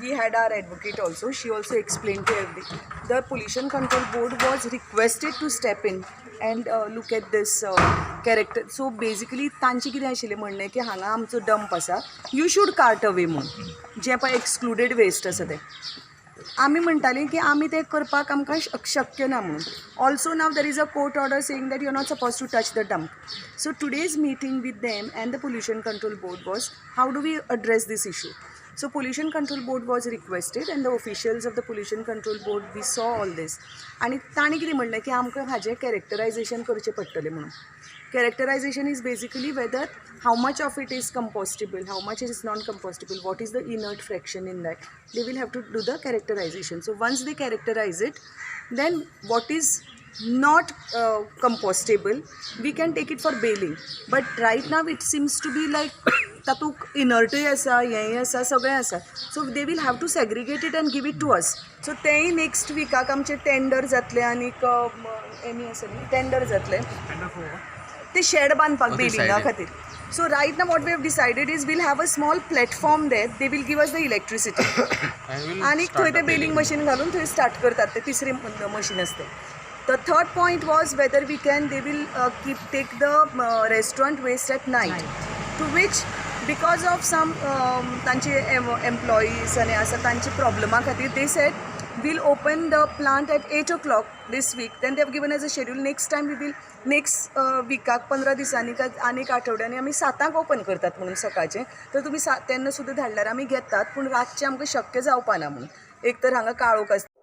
We had our advocate also. She also explained to every. The Pollution Control Board was requested to step in and look at this character. So basically तांचें कितें आशिल्लें म्हणणें की हांगा आमचो dump आसा, you should cart away म्हणून, जें पळय एक्सक्लुडेड वेस्ट आसा तें. आमी म्हणटालीं की आमी तें करपाक आमकां शक्य ना म्हणून. Also, now there is a court order saying that you are not supposed to touch the dump. So today's meeting with them and the Pollution Control Board was, how do we address this issue? So Pollution Control Board was requested and the officials of the Pollution Control Board, we saw all this आनी तांणी कितें म्हणलें की आमकां हाजें characterisation करचें पडटलें म्हणून. Characterization is basically whether how much of it is compostable, how much is non compostable, what is the inert fraction in that. They will have to do the characterization. So once they characterize it, then what is not compostable, we can take it for baling. But right now it seems to be like तातूंत इनर्टूय आसा, हेंय आसा, सगळें आसा. So they will have to segregate it and give it to us. So तेंय next विकाक आमचें tender जातलें आनीक एमी आसा न्ही, टेंडर जातलें ते शेड बांदपाक बेलिंगा side. खातीर. So right now what we have decided is we'll have a small platform there. They will give us the electricity आनी थंय ते बेलिंग मशीन घालून थंय स्टार्ट करतात ते तिसरी मशीन आसते. The third point was whether we can they will keep take the restaurant waste at night, to which because of some तांचे एम्प्लॉईज आनी आसा तांचे प्रॉब्लमा खातीर they said we'll open the plant at 8 o'clock this week. Then they have given us a schedule. Next time we will, next विकाक, 15 दिसांनी काय आनीक आठवड्यांनी आमी 7 ओपन करतात म्हणून सकाळचें. तर तुमी सा तेन्ना सुद्दां धाडल्यार आमी घेतात, पूण रातचें आमकां शक्य जावपा ना म्हणून. एक तर हांगा काळोख आसता.